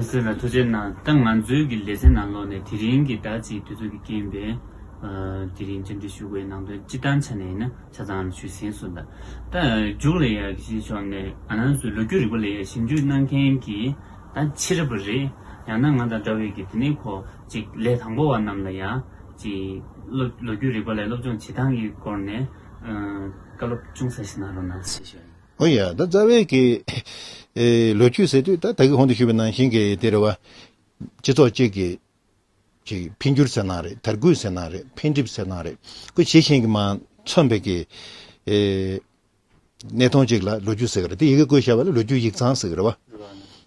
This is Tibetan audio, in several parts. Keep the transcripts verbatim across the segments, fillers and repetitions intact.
ཟེར་ལ་ཐུགས་རྗེ་གནང་། ད་ང་ཚོའི་གི་ལེ་ཚན་ནང་ལོགས་ནས་དེ་རིང་གི་ད་ཅིག་དུས་ཚོད་ཀྱི་རྐྱེན་པས། ཨ། དེ་རིང་བཅར་འདྲི་ཞུ་དགོས་ནང་དོན་སྤྱི་བཏང་ཆ་ནས་ཡིན་ན་ཆ་ཚང་ཞུས་ཟིན་སོང་། ད་ད་མཇུག་ལ་ཡ་གི་ཕྱོགས་ནས་ཨ་ནང་ཚོའི་ལོ་རྒྱུས་རིག་པ་ལ་ཡ་ཞིབ་འཇུག་གནང་མཁན་གྱི་ད་ཕྱི་རབས་རེད། ཡང་ན་ང་དང་འདྲ་བའི་གི་དེ་ནས་ཁོ་ཅིག་ལས་དང་པོ་བ་རྣམས་ལ་ཡ་ཅིག་ལོ་ལོ་རྒྱུས་རིག་པ་ལ་སློབ་སྦྱོང་བྱེད་སྟངས་ཀྱི་སྐོར་ནས། ཨ། བཀའ་སློབ་ཅུང་ཟད་ཞིག་གནང་རོགས་གནང་ཞེས་ཞུ། ཨོ་ཡ། ད་རྩ་བའི་གི་ཨེ་ལོ་རྒྱུས་ཟེར་དུས་ད་ད་གི་གོང་དུ་ཞུས་པ་ནང་བཞིན་གི་དེ་རེད་བ། སྤྱི་ཚོགས་གཅིག་གི་ཅིག་འཕེལ་འགྱུར་ཟེར་ན་རེད། དར་རྒུད་ཟེར་ན་རེད། འཕེལ་འགྲིབ་ཟེར་ན་རེད། ཁོ་ཇི་བཞིན་གི་མ་མཚོན་པའི་གི་ཨེ་གནས་སྟངས་གཅིག་ལ་ལོ་རྒྱུས་ཟེར་གི་རེད། དེ་ཡི་གེ་བཀོད་བཞག་པ་ལ་ལོ་རྒྱུས་ཡིག་ཚང་ཟེར་གི་རེད་བ།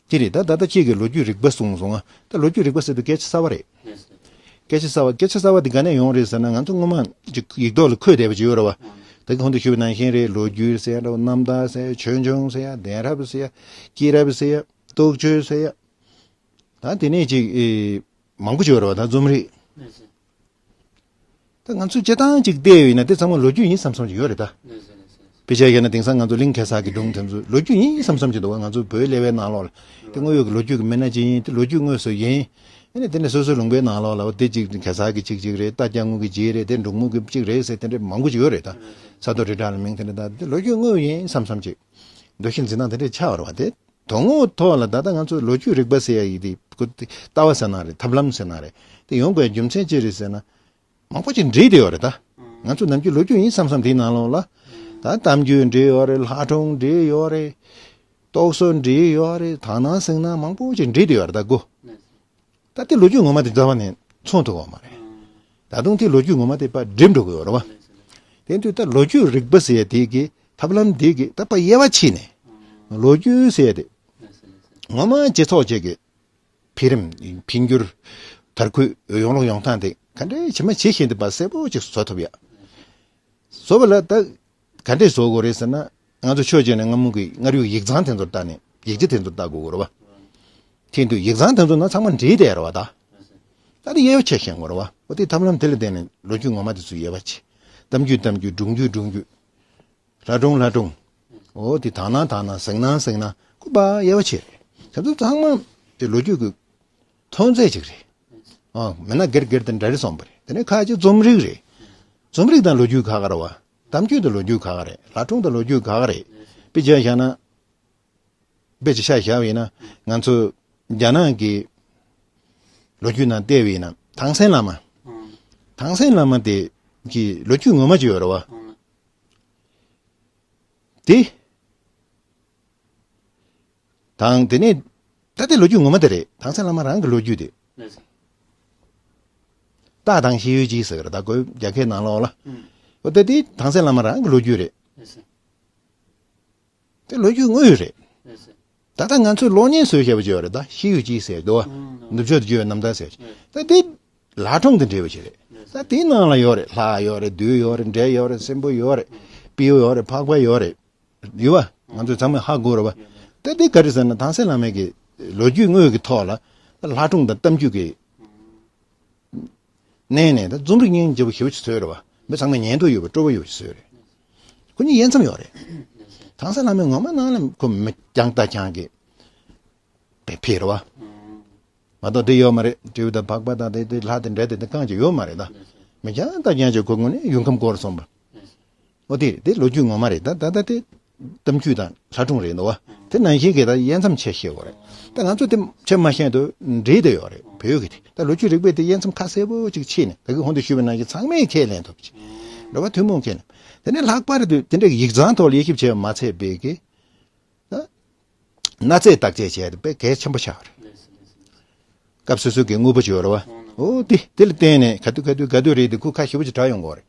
དེ་རེད། ད་ད་ལྟ་གཅིག་གི་ལོ་རྒྱུས་རིག་པ་གསུངས་སོང་ང་། ད་ལོ་རྒྱུས་རིག་པ་ཟེར་དུས་སྐད་ཆ་གསར་བ་རེད། སྐད་ཆ་གསར་བ། སྐད་ཆ་གསར་བ་འདི་ག་ནས་ཡོང་རེད་ཟེར་ན། ང་ཚོ་སྔོན་མ་ཅིག་ཡིག་ཐོག་ལ་འཁོད་བསྡད་པ་ཅིག་ཡོད་རེད་བ། ད་གི་གོང་དུ་ཞུས་པ་ནང་བཞིན་རེད། ལོ་རྒྱུས་ཟེར་ཡ་འདྲ་བོ། རྣམ་ཐར་ཟེར་ཡ། ཆོས་འབྱུང་ཟེར་ཡ། གདན་རབས་ཟེར་ཡ། སྐྱེས་རབས་ཟེར་ཡ། རྟོགས་བརྗོད་ཟེར་ཡ། ད་དེ་ནས་ཅིག་ཨེ་མང་པོ་ཅིག་ཡོད་རེད་བ། ད་རྩོམ་རིག་ད་ང་ཚོས་སྤྱིར་བཏང་ཅིག་བལྟས་ཡོད་ན་དེ་ཚང་མ་ལོ་རྒྱུས་ཡིན་བསམ་བསམ་ཅིག་ཡོད་རེད་ད། དཔེ་ཆ་བཞག་ན་དེང་སང་ང་ཚོ་གླིང་གེ་སར་གྱི་སྒྲུང་དེ་ཚོ་ལོ་རྒྱུས་ཡིན་བསམ་བསམ་ཅིག་འདུག་བ། ང་ཚོ་བོད་གླེ་བའི་ནང་ལོགས་ལ་དེ་དངོས་ཡོད་ཀྱི་ལོ་རྒྱུས་ཀྱི་མི་སྣ་ཅིག་ཡིན། དེ་ལོ་རྒྱུས་དངོས་སུ་ཡིན། ཨ་ནི་དེ་ནས་སོ་སོའི་ལུང་པའི་ནང་ལོགས་ལ་འོ་དེ་ཅིག་གེ་སར་གྱི་ཅིག་ཅིག་རེད། རྟ་རྒྱལ་མོ་གི་རྗེས་རེད། དེ་འབྲུག་མོ་གི་ཅིག་རེད་ཟེར། དེ་འདྲ་མང་པོ་ཅིག་ཡོད་རེད་ད། ས་རྡོ་རི་བྲག་ལ་མིང་དེ་འདྲ། ད་དེ་ལོ་རྒྱུས་དངོས་ཡིན་བསམ་བསམ་ཅིག་འདུ་ཤེས་འཛིན་སྟངས་དེ་འདྲ་ཆགས་པ་རེད་བ། དེ་དོན་དངོས་ཐོག་ལ་ད་ལྟ་ང་ཚོ་ལོ་རྒྱུས་རིག་པ་ཟེར་ཡ་ཡི་དེ་ཁོ་དེ་ལྟ་བ་ཟེར་ན་རེད། ཐབས་ལམ་ཟེར་ན་རེད། དེ་ཡོང་དགོས་རྒྱུ་མཚན་ཅི་རེད་ཟེར་ན། མང་པོ་ཅིག་འདྲེས་བསྡད་ཡོད་རེད་ད། ང་ཚོ་ནམ་རྒྱུན་ལོ་རྒྱུས་ཡིན་བསམ་བསམ་དེའི་ནང་ལོགས་ལ། ད་གཏམ་རྒྱུད་འདྲེས་ཡོད་རེད། ལྷ་སྒྲུང་འདྲེས་ཡོད་རེད། རྟོག་བཟོ་འདྲེས་ཡོད་རེད། དག་སྣང་གཟིགས་སྣང་མང་པོ་ཅིག་འདྲེས་བསྡད་ཡོད་རེད་ད་གོ། ད་དེ་ལོ་རྒྱུས་ངོ་མ་དེ་རྩ་བ་ནས་མཚོན་ཐུབ་ཀྱི་ཡོད་མ་རེད། ད་དུང་དེ་ལོ་རྒྱུས་ངོ་མ་དེ་ཕར་འགྲིབ་འགྲོ་གི་ཡོད་རེད་བ། དེ་དུས་ད་ལོ་རྒྱུས་རིག་པ་ཟེར་ཡ་དེ་གི་ཐབས་ལམ་དེ་གི་ད་ཕར་དབྱེ་བ་ཕྱེ་ནས། ལོ་རྒྱུས་ཟེར་ཡ་དེ་ངོ་མ་སྤྱི་ཚོགས་ཅིག་གི་འཕེལ་རིམ། འཕེལ་འགྱུར། དར་རྒུད། ཡོང་ལུགས་ཡོང་སྟངས་དེ་ག་འདྲས་ཇི་མ་ཇི་བཞིན་དུ་ཕར་གསལ་པོ་ཅིག་བཟོ་ཐུབ་ཡ། བཟོ་བ་ལ་ད་ག་འདྲས་བཟོ་དགོས་རེད་ཟེར་ན། ང་ཚོ་ཕྱོགས་གཅིག་ནས་སྔ་མོ་གི་སྔར་ཡོད་ཡིག་ཚང་དེ་ཚོར་ལྟ་ནས། ཡིག་ཆ་དེ་ཚོར་ལྟ་དགོས་ཀྱི་རེད་བ། དེ་དུས་ཡིག་ཚང་དེ་ཚོ་ནང་ཚང་མ་འདྲེས་བསྡད་རེད་བ་ད། ད་དེ་དབྱེ་བ་ཕྱེ་ཤེས་དགོས་རེད་བ། འོ་དེ་ཐབས་ལམ་དེ་ལ་བརྟེན་ནས་ལོ་རྒྱུས་ངོ་མ་དེ་ཚོ་དབྱེ་བ་ཕྱེ། གཏམ་རྒྱུད་གཏམ་རྒྱུད། སྒྲུང་རྒྱུད་སྒྲུང་རྒྱུད། ལྷ་སྒྲུང་ལྷ་སྒྲུང་། འོ་དེ་དག་སྣང་དག་སྣང་། གཟིགས་སྣང་གཟིགས་སྣང་། ཁོ་ཕར་དབྱེ་བ་ཕྱེ་རེད། དེ་ཚོ་ཚང་མ་དེ་ལོ་རྒྱུས་ཀྱི་ཐོན་རྫས་ཅིག་རེད། ཨ། མིན་ན་སྒེར་སྒེར་དེ་འདྲ་རེད་སོང་པ་རེད། དེ་ནས་ཁ་ཅིག་རྩོམ་རིག་རེད། རྩོམ་རིག་དང་ལོ་རྒྱུས་ཁག་ཁག་རེད་བ། གཏམ་རྒྱུད་དང་ལོ་རྒྱུས་ཁག་ཁག་རེད། ལྷ་སྒྲུང་དང་ལོ་རྒྱུས་ཁག་ཁག་རེད། དཔེ་ཆ་བཞག་ན། དཔེ་ཆ་ཆ་བཞག་པ་ཡིན་ན། ང་ཚོ་རྒྱ་ནག་གི་ལོ་རྒྱུས་ནང་བལྟས་པ་ཡིན་ན། ཐང་སན་བླ་མ། ཐང་སན་བླ་མ་དེ་གི་ལོ་རྒྱུས་ངོ་མ་ཅིག་ཡོད་རེད་བ། དེ་དང་དེ་ནས་ད་ལྟའི་ལོ་རྒྱུས་ངོ་མ་དེ་རེད། ཐང་སན་བླ་མ་རང་གི་ལོ་རྒྱུས་དེ། ལགས་སོ། རྟ་དང་ཤེས་ཡོན་གྱི་ཟེར་གི་རེད་ད་གོ། རྒྱ་སྐད་ནང་ལོགས་ལ། ཨུམ། འོ་ད་དེ་ཐང་སན་བླ་མ་རང་གི་ལོ་རྒྱུས་རེད། ལགས་སོ། དེ་ལོ་རྒྱུས་དངོས་ཡོད་རེད། ལགས་སོ། ད་ལྟ་ང་ཚོས་གློག་བརྙན་བཟོས་བཞག་པ་ཅིག་ཡོད་རེད་ད། ཤེས་ཡོན་གྱི་ཟེར་འདུག་བ། ཨུམ། ནུབ་ཕྱོགས་དུ་བསྒྱུར་བའི་རྣམ་ཐར་ཟེར། ལགས་སོ། ད་དེ་ལྷ་སྒྲུང་དང་འབྲེལ་བ་ཞིག་རེད། ལགས་སོ། ད་དེའི་ནང་ལ་ཡོད་རེད། ལྷ་ཡོད་རེད། བདུད་ཡོད་རེད། འདྲེ་ཡོད་རེད། སྲིན་པོ་ཡོད་རེད། སྤྲེའུ་ཡོད་རེད། ཕག་པ་ཡོད་རེད། ཡོད་བ། ང་ཚོས་ཚང་མས་ཧ་གོ་རེད་བ། ད་འདི་ག་རེ་ཟེར་ན། ཐང་སན་བླ་མའི་གི་ལོ་རྒྱུས་དངོས་ཀྱི་ཐོག་ལ་ལྷ་སྒྲུང་དང་གཏམ་རྒྱུད་ཀྱི་གནས་ནས་ད་རྩོམ་རིག་སྙིང་རྗེ་པོ་ཞེ་པོ་ཅིག་བཟོས་རེད་བ། མི་ཚང་མས་ཉན་ཐོས་ཡོད་པ། སྤྲོ་བོ་ཡོད་པ་ཞིག་བཟོས་རེད། ཁོ་གཉིས་དབྱེ་མཚམས་ཡོད་རེད། ཐང་སན་བླ་མའི་ངོ་མ་ནང་ལ་ཁོ་མི་རྐྱང་རྟ་རྐྱང་གི་དཔེ་ཕེབས་རེད་བ། མ་གཏོགས་དེ་ཡོད་མ་རེད། སྤྲེའུ་དང་ཕག་པ་དང་དེ་དེ་ལྷ་དེ་འདྲ་དེ་དེ་གང་ཅིག་ཡོད་མ་རེད་ད། མི་རྐྱང་རྟ་རྐྱང་ཅིག་ཁོ་ངོས་ནས་ཡུལ་ཁམས་བསྐོར་སོང་བ། འོ་དེ་དེ་ལོ་རྒྱུས་ངོ་མ་རེད་ད། ད་ད་དེ་གཏམ་རྒྱུད་དང་ལྷ་སྒྲུང་རེད་འདུག་བ། དེ་ནང་བཞིན་གྱི་ད་དབྱེ་མཚམས་ཕྱེ་ཤེས་དགོས་རེད། ད་ང་ཚོ་དེ་ཕྱེ་མ་ཤེས་དུས་འདྲེས་བསྡད་ཡོད་རེད། བོད་ཀྱི་དེ་ད་ལོ་རྒྱུས་རིག་པའི་དེ་དབྱེ་མཚམས་ཁ་གསལ་པོ་ཅིག་ཕྱེ་ནས། ད་གིན་གོང་དུ་ཞུས་པ་ནང་བཞིན་ཚང་མས་ཁས་ལེན་ཐུབ་ཅིག། རེད་བ། ཐུན་མོང་ཁས་ལེན། དེ་ནས་ལྷག་པར་དུ་དེ་འདྲའི་ཡིག་ཚང་ཐོག་ལ་དབྱེ་ཞིབ་བྱས་པ་མ་ཚད་པའི་གི། ད་གནའ་རྫས་བརྟག་དཔྱད་བྱས་ཏེ་དཔེ་གལ་ཆེན་པོ་ཆགས་པ་རེད། སྐབས་སོ་སོའི་གི་དངོས་པོ་ཅིག་ཡོད་རེད་བ། འོ་དེ་དེ་ལ་བརྟེན་ནས་ག་དུས་ག་དུས་ག་དུས་རེད་དེ་ཁོ་ཁ་ཞེ་པོ་ཅིག་གྲགས་ཡོང་གི་རེད།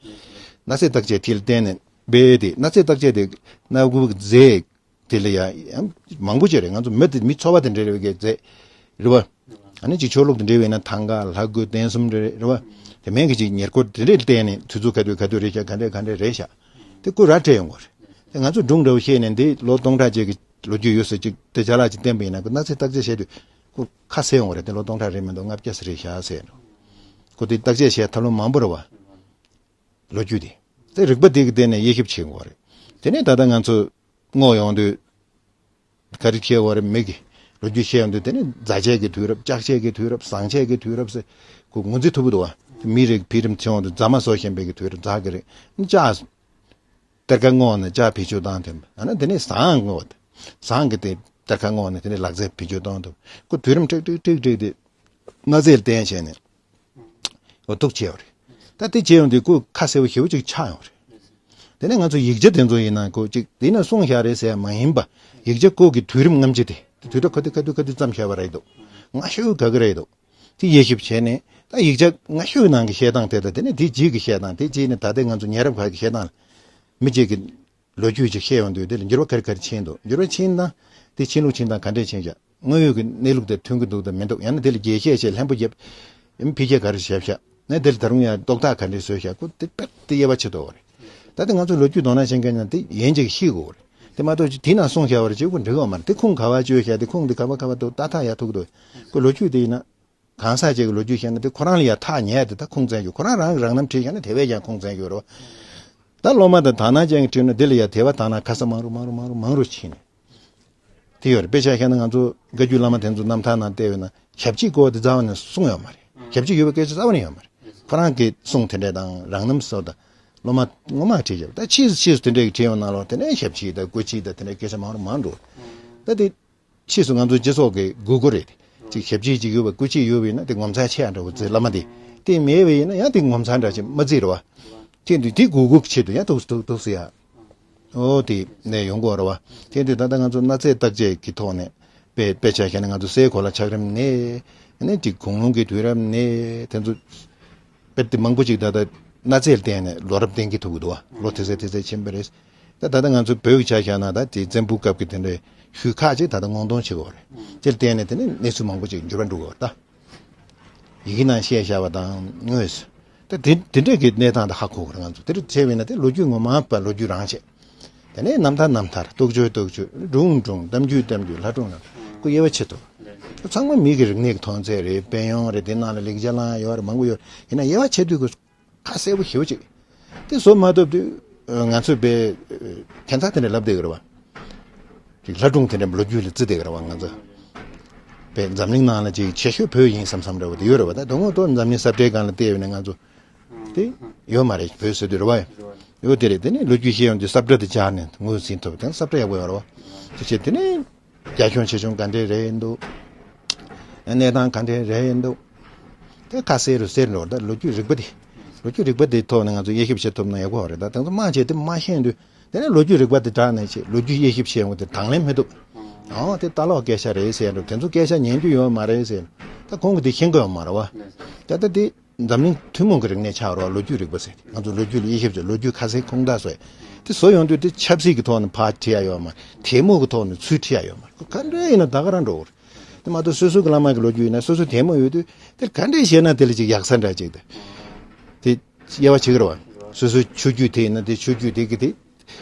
གནའ་རྫས་བརྟག་དཔྱད་དེ་ལ་བརྟེན་ནས་སྦས་ཏེ། གནའ་རྫས་བརྟག་དཔྱད་དེ་གནའ་བོའི་རྫས་དེ་ལ་ཡང་མང་པོ་ཅིག་རེད། ང་ཚོ་མི་དེ་མི་ཚོ་བ་དེ་འདྲ་རེ་བའི་གི་རྫས་རེད་བ། ཨ་ནི་ཅིག་ཆོས་ལུགས་དང་འབྲེལ་བའི་ན་ཐང་ག་ལྷ་རྒོད་རྟེན་གསུམ་རེ་རེད་བ། དེ་མིན་གྱི་ཅིག་ཉེར་སྐོར་དེ་འདྲའི་བརྟེན་ནས་དུས་ཚོད་ག་དུས་ག་དུས་རེད་ཤག། ག་འདྲས་ག་འདྲས་རེད་ཤག། དེ་ཁོ་ར་སྤྲད་ཡོང་གི་རེད། དེ་ང་ཚོ་སྒྲུང་འདྲ་བོ་བཤད་ནས་འདི་ལོ་སྟོང་ཕྲག་གཅིག་གི་ལོ་རྒྱུས་ཡོད་ཟེར། ཅིག་དེ་ཅ་ལག་ཅིག་བསྟན་པ་ཡིན་ན་ཁོ་གནའ་རྫས་བརྟག་དཔྱད་བྱས་དུས་ཁོ་ཁ་གསལ་ཡོང་གི་རེད། དེ་ལོ་སྟོང་ཕྲག་རེད་མི་འདུག། ལྔ་བརྒྱ་ཙམ་རེད་ཤག་ཟེར་འགྲོ། ཁོ་དེ་བརྟག་དཔྱད་བྱས་ཐབས་ལམ་མང་པོ་རེད་བ། ལོ་རྒྱུས་དེ། དེ་རིག་པ་དེ་གི་སྟེང་ནས་དབྱེ་ཞིབ་བྱེད་དགོས་རེད། དེ་ནས་ད་ལྟ་ང་ཚོ་སྔོག་ཡོང་དུས། ག་རེ་བྱེད་དགོས་རེད། མི་གི་ ལོ་རྒྱུས་བཤད་ཡོང་དུས་དེ་ནི་རྫ་ཆས་ཀྱི་དུས་རབས། ལྕགས་ཆས་ཀྱི་དུས་རབས། ཟངས་ཆས་ཀྱི་དུས་རབས་ཟེར་ཁོ་ངོས་འཛིན་ཐུབ་ཀྱི་འདུག་བ། མི་རིགས་འཕེལ་རིམ་ཆེ་ཡོང་དུས་རྫ་མ་བཟོ་བཞིན་པའི་གི་དུས་རབས། རྫ་གི་རིགས་ལྕགས། གཏེར་ཁ་སྔོག་ནས་ལྕགས་བེད་སྤྱོད་བཏང་ཐུབ། ཨ་ན་དེ་ནས་ཟངས་སྔོག་ཟངས་ཀྱི་དེ་གཏེར་ཁ་སྔོག་ནས་དེ་ནས་ལག་རྩལ་བེད་སྤྱོད་གཏོང་ཐུབ། ཁོ་དུས་རིམ་ཁྲིག་ཁྲིག་ཁྲིག་ཁྲིག་དེ་གནའ་རྫས་ལ་བརྟེན་བྱས་ནས་འོ་འདུག་བྱས་ཡོད་རེད། ད་དེ་བྱས་ཡོང་དུས་ཁོ་ཁ་གསལ་པོ་ཞེ་པོ་ཅིག་ཆགས་ཡོང་རེད། དེ་ནས་ང་ཚོ་ཡིག་ཆ་དེ་ཚོ་ཡིན་ན་ཁོ་ཅིག་དེ་ན་གསུངས་བཞག་རེད་ཟེར་ཡ་མ་ཡིན་པ། ཡིག་ཆ་ཁོ་གི་དུས་རིམ་སྔ་ཕྱི་དེ་དུས་རབས་ག་དུས་ག་དུས་ག་དུས་བརྩམས་བཞག་པ་རེད་འདུག་སྔ་ཤོས་ག་གི་རེད་འདུག་དེ་དབྱེ་ཞིབ་བྱས་ནས་ད་ཡིག་ཆ་སྔ་ཤོས་ནང་གི་བཤད་སྟངས་དེ་དང་དེ་ནས་དེ་རྗེས་ཀྱི་བཤད་སྟངས་དེ་རྗེས་ནས་ད་ལྟའི་ང་ཚོ་ཉེ་རབས་ཁག་གི་བཤད་སྟངས་ལ་མི་གཅིག་གི་ལོ་རྒྱུས་ཅིག་བཤད་ཡོང་དུས་དེ་ལ་འགྱུར་བ་ག་རེ་ག་རེ་ཕྱིན་འདུག་འགྱུར་བ་ཕྱིན་ན་དེ་ཕྱིན་ལུགས་ཕྱིན་སྟངས་ག་འདྲས་ཕྱིན་བཞག་དངོས་ཡོད་ཀྱི་གནས་ལུགས་དང་མཐུན་གྱི་འདུག་དང་མི་འདུག་ཡང་ན་དེ་ལ་རྒྱས་བཤད་བྱས་ལྷན་པོ་བརྒྱབ། ཨེམ་ཕི་རྒྱས་ག་རེ་བྱས་བཞག་ནས་དེ་ལ་ད་རུང་ཡང་རྟོག་བཏགས་ག་འདྲས་བཟོས་བཞག་ཁོ་དེ་དཔེ་དེ་དབྱེ་བ་ཕྱེ་ཐུབ་པ་རེད། ད་དེ་ང་ཚོ་ལོ་རྒྱུས་དོ་སྣང་བྱེད་མཁན་ཡང་དེ་ཡན་ཅིག་ཤེས་དགོས་པ་རེད། དེ་མ་གཏོགས་དེ་ན་གསུངས་བཞག་པ་རེད་ཅེས་ཁོ་འགྲིག་ཡོད་མ་རེད། དེ་ཁུངས་ག་བ་བཅོལ་བཞག་དེ་ཁུངས་དེ་ག་བ་ག་བ་འདུག་ལྟ་ཐག་ཡག་ཐུག་འདུག་ཁོ་ལོ་རྒྱུས་དེ་ཡིན་ན། གང་ཟག་ཅིག་གི་ལོ་རྒྱུས་བཤད་ན་དེ་ཁོ་རང་ལ་ཡང་ཐག་ཉེ་དེ་ད་ཁུངས་བཙན་རྒྱུ། ཁོ་རང་རང་གི་རང་རྣམ་བྲིས་བཞག་ན་དེ་བས་ཀྱང་ཁུངས་བཙན་རྒྱུ་རེད་བ། ད་སློབ་མ་དང་དག་སྣང་ཅན་གྱིས་བྲིས་ན་དེ་ལ་ཡང་དེ་བ་དག་སྣང་ཁ་ས་མང་རུ་མང་རུ་མང་རུ་མང་རུ་ཕྱིན་ནས། དེ་ཡོད་རེད། དཔེ་ཆ་བཤད་ན་ང་ཚོ་བཀའ་བརྒྱུད་བླ་མ་དེ་ཚོ་རྣམ་ཐར་ནང་བལྟས་ཡོད་ན་ཞབས་ཕྱི་སྐོར་དེ་རྩ་བ་ནས་གསུངས་ཡོད་མ་རེད། ཞབས་ཕྱི་ཡོད་པའི་སྐད་ཆ་རྩ་བ་ནས་ཡོད་མ་རེད། ཁོ་རང་གི་གསུང་དེ་འདྲས་དང་རང་རྣམ་སོགས་དང་སློབ་མ་ངོ་མ་བྲིས་བཞག་ད་ཕྱིས་སུ་ཕྱིས་སུ་དེ་འདྲས་ཀྱི་བྲིས་ཡོང་ནང་ལོགས་དེ་ནས་ཞབས་ཕྱི་དང་སྐུ་ཕྱི་དང་དེ་འདྲས་སྐད་ཆ་མང་རུ་མང་འགྲོ། ད་དེ། ཕྱིས་སུ་ང་ཚོ་སྤྱི་ཚོགས་ཀྱི་དགོས་མཁོ་རེད། ཅིག་ཞབས་ཕྱི་ཅིག་ཡོད་པ་སྐུ་མཁྱེན་ཡོད་པ་ཡིན་ན་དེ་ངོ་མཚར་ཆེ་ཡང་འདྲ་བོ་བརྩི། བླ་མ་དེ་དེ་མེད་པ་ཡིན་ན་ཡང་དེ་ངོ་མཚར་འདྲ་ཅིག་མ་བརྩི་རེད་བ། དེ་འདུག་དེ་དགོས་མཁོ་ཆེད་དུ་ཡང་ཐུགས་སུ་ཐུགས་ཐུགས་སུ་ཡ། ཨོ་དེ་ནས་ཡོང་གི་ཡོད་རེད་བ། དེ་འདུག་ད་ལྟ་ང་ཚོ་གནའ་རྫས་བརྟག་དཔྱད་ཀྱི་ཐོག་ནས་དཔེ་དཔེ་ཆ་བཤད་ན་ང་ཚོ་སའི་གོ་ལ་ཆགས་རིམ་ནས་ནས་ཅིག་དགུང་ལོ་གི་དུས་རབས་ནས་དེ་ཚོ། དཔེ་དེབ་མང་པོ་ཅིག་ད་ལྟ་གནའ་རྫས་ལ་བརྟེན་ནས་ལོ་རབས་བསྟན་གྱི་ཐུབ་ཀྱི་འདུག་བ། ལོ་དེ་ཚོད་དེ་ཚོད་ཕྱིན་པ་རེད། ད་ད་ལྟ་ང་ཚོ་བོད་ཀྱི་ཆ་བཞག་ན་ད་དེ་བཙན་པོའི་སྐབས་ཀྱི་དེ་འདྲའི་ཤུལ་ཁག་ཅིག་ད་ལྟ་སྔོག་འདོན་བྱེད་དགོས་རེད། དེར་བརྟེན་ནས་དེ་ནས་གནས་ཚུལ་མང་པོ་ཅིག་འགྱུར་བ་འགྲོ་གི་ཡོད་རེད་ད། ཡི་གེ་ནང་བཤད་བཞག་པ་དང་དངོས་སུ། ད་དེ་དེ་འདྲས་ཀྱི་གནས་སྟངས་དེ་ཧ་གོ་དགོས་རེད་ང་ཚོ། དེ་འདྲ་བྱས་པས་ན་དེ་ལོ་རྒྱུས་ངོ་མ་པ་ལོ་རྒྱུས་རང་བྱས། དེ་ནས་རྣམ་ཐར་རྣམ་ཐར། རྟོགས་བརྗོད་རྟོགས་བརྗོད། སྒྲུང་སྒྲུང་། གཏམ་རྒྱུད་གཏམ་རྒྱུད། ལྷ་སྒྲུང་ལ་ཁོ་དབྱེ་བ་ཕྱེ་ཐུབ། ཚང་མ་མི་གི་རིག་གནས་ཀྱི་མཐོང་ཚད་རེད། དཔེ་ཡོན་རེད། དེ་ནང་ལ་ལེགས་སྦྱར་ལའང་ཡོད་རེད། མང་པོ་ཡོད་རེད། ཡིན་ན་དབྱེ་བ་ཕྱེ་དུས་ཁོ་ཁ་གསལ་པོ་ཞེ་པོ་ཅིག་དེ་བཟོ་མ་ཐུབ་དུས་ང་ཚོས་དཔེ་ཁྱད་མཚར་དེ་འདྲ་ལབ་བསྡད་ཀྱི་རེད་བ། ཅིག་ལྷ་སྒྲུང་དེ་འདྲ་ལོ་རྒྱུས་ལ་བརྩི་བསྡད་ཀྱི་རེད་བ་ང་ཚོ། དཔེ་འཛམ་གླིང་ནང་ལ་ཅིག་ཆེ་ཤོས་བོད་ཡིན་བསམ་བསམ་འདྲ་བོ་དེ་ཡོད་རེད་བ། ད་དོན་ངོ་ཐོག་འཛམ་གླིང་ས་བཀྲའི་སྒང་ལ་བལྟས་ཡོད་ན་ང་ཚོ། དེ་ཡོད་མ་རེད། བོད་ཟེར་དུས་རེད་བ། ཡོད་དེ་རེད། དེ་ནས་ལོ་རྒྱུས་བཤད་ཡོང་དུས་ས་བཀྲ་དེ་སྦྱར་ནས་ངོས་ཟིན་ཐུབ། དེ་ས་བཀྲ་ཡག་པོ་ཡོད་རེད་བ། དེ་བྱས་དེ་ནས་རྒྱ་ཁྱོན་ཆེ་ཆུང་ག་འདྲས་རེད་འདུག་གནས་སྟངས་ག་འདྲས་རེད་འདུག་དེ་ཁ་གསལ་རུ་གསལ་འགྲོ། ད་ལོ་རྒྱུས་རིག་པ་དེ། ལོ་རྒྱུས་རིག་པ་དེ་ཐོག་ནས་ང་ཚོ་དབྱེ་ཞིབ་བྱེད་ཐུབ་ན་ཡག་པོ་རེད། ད་དེ་ཚོ་མང་ཆེ་དེ་མ་ཤེས་དུས་དེ་ནས་ལོ་རྒྱུས་རིག་པ་དེ་དྲངས་ནས་ཆེ་ལོ་རྒྱུས་དབྱེ་ཞིབ་བྱེད་ཡོང་དེ་དང་ལེན་མི་འདུག་ཨོ་དེ་ལྟ་ལོག་སྐད་ཆ་རེད་ཟེར་འགྲོ། དེ་ཚོ་སྐད་ཆ་ཉན་རྒྱུ་ཡོད་མ་རེད་ཟེར། ད་ཁོང་གིས་དེ་ཤེས་ཀྱི་ཡོད་མ་རེད་བ། ད་ལྟ་དེ། འཛམ་གླིང་ཐུན་མོང་གི་རིག་གནས་ཆགས་རོགས། ལོ་རྒྱུས་རིག་པ་ཟེར་ང་ཚོ་ལོ་རྒྱུས་ལ་དབྱེ་ཞིབ་བྱས། ལོ་རྒྱུས་ཁ་གསལ་ཁུངས་དག་བཟོས། དེ་བཟོ་ཡོང་དུས་དེ་ཆབ་སྲིད་ཀྱི་ཐོག་ནས་ཕར་ཁྲིད་ཡ་ཡོད་མ་རེད། དེབ་མོ་གི་ཐོག་ནས་ཚུར་ཁྲིད་ཡ་ཡོད་མ་རེད། ག་འདྲ་ཡིན་ན་ད་ག་རང་འགྲོ་གི་རེད། དེ་མ་གཏོགས་སོ་སོ་གི་བླ་མ་གི་ལོ་རྒྱུས་ཡིན་ན་སོ་སོ་དེབ་མོ་ཡོད་དུས་དེ་ག་འདྲས་བཤད་ན་དེ་ལ་ཅིག་ཡག་ས་འདྲ་ཅིག་དེ། དེ་དབྱེ་བ་ཕྱེ་གི་རེད་བ། སོ་སོའི་ཆོས་བརྒྱུད་དེ་ཡིན་ན་དེ་ཆོས་བརྒྱུད་དེ་གི་དེ།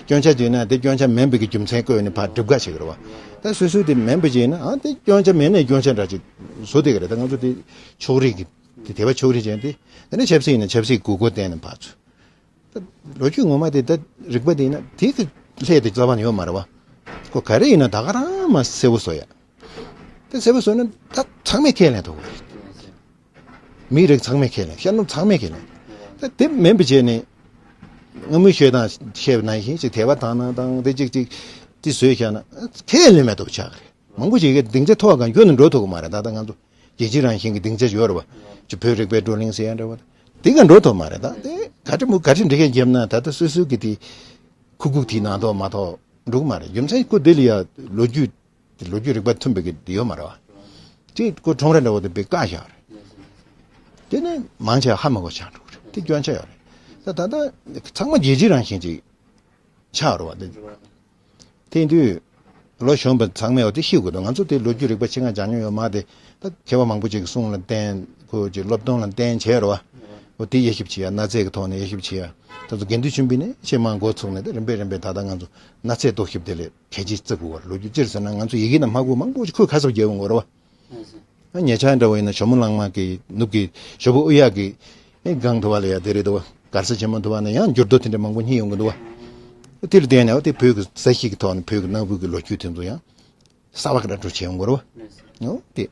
སྐྱོན་ཆ་བརྗོད་ན་དེ་སྐྱོན་ཆ་མིན་པའི་གི་རྒྱུ་མཚན་བཀོད་ནས་ཕར་སྒྲུབ་ག་བྱེད་ཀྱི་རེད་བ། ད་སོ་སོའི་དེ་མིན་པ་བྱས་ན་ཨ་དེ་སྐྱོན་ཆ་མེད་ནའི་སྐྱོན་ཆ་འདྲ་ཅིག་བཟོ་བསྡད་ཀྱི་རེད། ད་ང་ཚོ་དེ་ཕྱོགས་རིས་ཀྱི་དེ་དད་པ་ཕྱོགས་རིས་ཅན་དེ། དེ་ནས་ཆབ་སྲིད་ཡིན་ན་ཆབ་སྲིད་དགོས་མཁོ་བསྟན་ནས་ཕར་ཚུར། ད་ལོ་རྒྱུས་ངོ་མ་དེ་ད་རིག་པ་དེ་ཡིན་ན་དེ་གི་ལྷད་དེ་རྩ་བ་ནས་ཡོད་མ་རེད་བ། ཁོ་ག་རེ་ཡིན་ན་ད་ག་རང་མ་གསལ་པོ་བཟོ་ཡ། དེ་གསལ་པོ་བཟོས་ན་ད་ཚང་མས་ཁས་ལེན་ཐུབ་དགོས་རེད། མིའི་རིགས་ཚང་མས་ཁས་ལེན། ཤར་ནུབ་ཚང་མས་ཁས་ལེན། ད་དེ་མིན་པ་བྱས་ནས་སྔ་མོའི་ཤོད་སྟངས་བཤད་པ་ནང་བཞིན་ཅིག་དད་པ་དག་སྣང་དང་དེ་ཅིག་ཅིག་དེ་བཟོས་བཞག་ན་ཁས་ལེན་མེད་དུ་ཆགས་ཀྱི་རེད། མང་པོ་ཅིག་གིས་སྡིངས་ཆ་མཐོ་སྒང་ཁྱོན་ནས་འགྲོ་ཐུབ་ཀྱི་མ་རེད། ད་ལྟ་ང་ཚོ་རྒྱལ་སྤྱི་རང་བཞིན་གྱི་སྡིངས་ཆ་ཡོད་རེད་བ། ཅིག་བོད་རིག་པའི་བགྲོ་གླེང་ཟེར་ཡ་འདྲ་བ། དེ་ག་འགྲོ་ཐུབ་མ་རེད། ད་དེ་ག་འདྲ་མོ་ག་འདྲ་འགྲིག་མཁན་བརྒྱབ་ན་ད་ལྟ་སོ་སོའི་གི་དེ་ཁུག་ཁུག་དེའི་ནང་ཐོག་མ་ཐོག་འགྲོ་གི་མ་རེད། རྒྱུ་མཚན་ཁོ་དེ་ལ་ཡ་ལོ་རྒྱུས། དེ་ལོ་རྒྱུས་རིག་པ་མཐུན་པའི་གི་དེ་ཡོད་མ་རེད་བ། དེ་ཁོ་ཁྲོམ་ར་འདྲ་བོ་དེ་དཔེ་བཀག་བཞག་རེད། དེ་ནི་མང་ཆེ་ཧ་མ་གོ་ཆགས་འགྲོ་གི་རེད། དེ་སྐྱོན་ཆ་ཡོད་རེད། ད་ད་ལྟ་ཚང་མ་རྒྱལ་སྤྱི་རང་བཞིན་ཅིག་ཆགས་རེད་བ། དེ་དེ་དུས་ལོ་གཞོན་པ་ཚང་མས་བ་དེ་ཤེས་དགོས་འདུག་ང་ཚོ་དེ་ལོ་རྒྱུས་རིག་པ་ཆེད་མངགས་སྦྱང་མྱོང་ཡོད་མ་རེད། ད་མཁས་པ་མང་པོ་ཅིག་གི་གསུང་ལ་བརྟེན། ཁོ་ཅིག་སློབ་སྟོན་ལ་བརྟེན་བྱས་རེད་བ། འོ་དེ་དབྱེ་ཞིབ་བྱེད་ཡ། གནའ་རྫས་ཀྱི་ཐོག་ནས་དབྱེ་ཞིབ་བྱེད་ཡ། ད་ཚོ་དགེ་འདུན་ཆོས་འཕེལ་ནས་ཆེས་མང་འགོ་ཚུགས་ནས་དེ་རིམ་པས་རིམ་པས་ད་ལྟ་ང་ཚོ་གནའ་རྫས་རྟོག་ཞིབ་དེ་ལས། གལ་ཆེ་བརྩི་དགོས་པར་ལོ་རྒྱུས་སྤྱིར་ཟེར་ན་ང་ཚོ་ཡི་གེ་ནང་མ་གོ་མང་པོ་ཞིག་ཁོས་ཁ་གསབ་རྒྱག་ཡོང་གི་རེད་བ། ཨ་ཉེ་ཆར་འདྲ་བོ་ཡིན་ན་ཇོ་མོ་གླང་མ་གི་ནུབ་ཀྱི་ཇོ་བོ་ཨུ་ཡག་གི་ཨེ་སྒང་དུ་བ་ལ་ཡ་དེ་རེད་འདུག་བ། མགར་ས་ཆེན་མོ་དུ་བ་ན་ཡང་འགྱུར་རྡོ་དེ་འདྲ་མང་པོ་རྙེད་ཡོང་གི་འདུག་བ། དེ་ལ་བརྟེན་ནས་བ་དེ་བོད་ཀྱི་ས་གཞི་གི་ཐོག་ནས་བོད་ཀྱི་གནའ་བོའི་གི་ལོ་རྒྱུས་དེ་ཚོ་ཡང་ གསར་པ་ག་འདྲ་འགྲོ་བྱེད་ཡོང་གི་རེད་བ། ཨོ་དེ།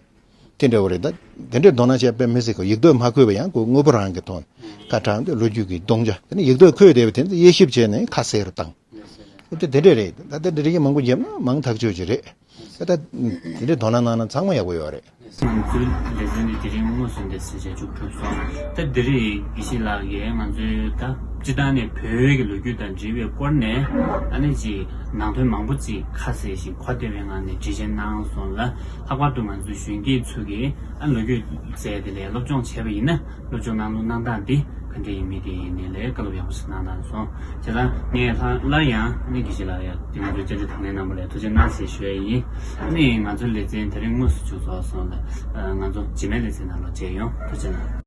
དེ་འདྲ་བ་རེད་ད། དེ་འདྲའི་དོ་སྣང་བྱས་དཔེ་མི་སྲིད་གོ། ཡིག་ཐོག་མ་འཁོད་པ་ཡང་ཁོ་དངོས་པོ་རང་གི་ཐོག་ཁ་དྲངས་ཏེ་ལོ་རྒྱུས་ཀྱི་སྡོམ་བྱ། དེ་ནི་ཡིག་ཐོག་འཁོད་བསྡད་པ་དེ་ཚོ་དབྱེ་ཞིབ་བྱས་ནས་ཁ་གསལ་རུ་བཏང་། འོ་དེ་དེ་འདྲ་རེད་ད། དེ་འདྲ་ཡིན་མང་པོ་བརྒྱབ་ན་མང་ཐག་ཆོད་ཀྱི་རེད། ད་ལྟ་དེ་འདྲའི་དོ་སྣང་གནང་ན་ཚང་མ་ཡག་པོ་ཡོད་རེད། ང་ཚོའི་ལེ་ཚན་འདི་དེ་རིང་དངོས་སུ་འདི་ཟེར་བྱས་མཇུག་གྲུབ་སོང་། ད་འདི་རིང་དགེ་བཤེས་ལགས་ཀྱིས་ང་ཚོའི་ད་སྤྱི་བཏང་ནས་བོད་ཀྱི་ལོ་རྒྱུས་དང་འབྲེལ་བའི་སྐོར་ནས་ཨ་ནི་ཅིག་ནང་དོན་མང་པོ་ཅིག་ཁ་གསལ་ཞིང་གོ་བདེ་བའི་ངང་ནས་འགྲེལ་བཤད་གནང་སོང་ལ། ལྷག་པར་དུ་ང་ཚོའི་གཞོན་སྐྱེས་ཚོ་གིས་ཨ་ལོ་རྒྱུས་མཛད་དེ་ལས་སློབ་སྦྱོང་བྱས་པ་ཡིན་ན། སློབ་སྦྱོང་གནང་ལུགས་གནང་སྟངས་འདི་ག་འདྲ་ཡིན་མིན་དེ་ཡིན་ནའི་ལས་བཀའ་སློབ་ཡག་པོ་ཞིག་གནང་གནང་སོང་། བྱས་ཙང་ངས་ལྷ་སླར་ཡང་ནི་དགེ་བཤེས་ལགས་ཡ་དེ་ང་ཚོའི་བཅར་འདྲི་དང་ལེན་གནང་བ་ལ་ཐུགས་རྗེ་གནང་ཞེས་ཞུ་ཡ་ཡིན། ནི་ང་ཚོའི་ལེ་ཚན་དེ་རིང་དངོས་སུ་མཇུག་རྫོགས་སོང་ལ། ང་ཚོ་རྗེས་མའི་ལེ་ཚན་ནང་ལ་མཇལ་ཡོང་། ཐུགས་རྗེ་གནང་།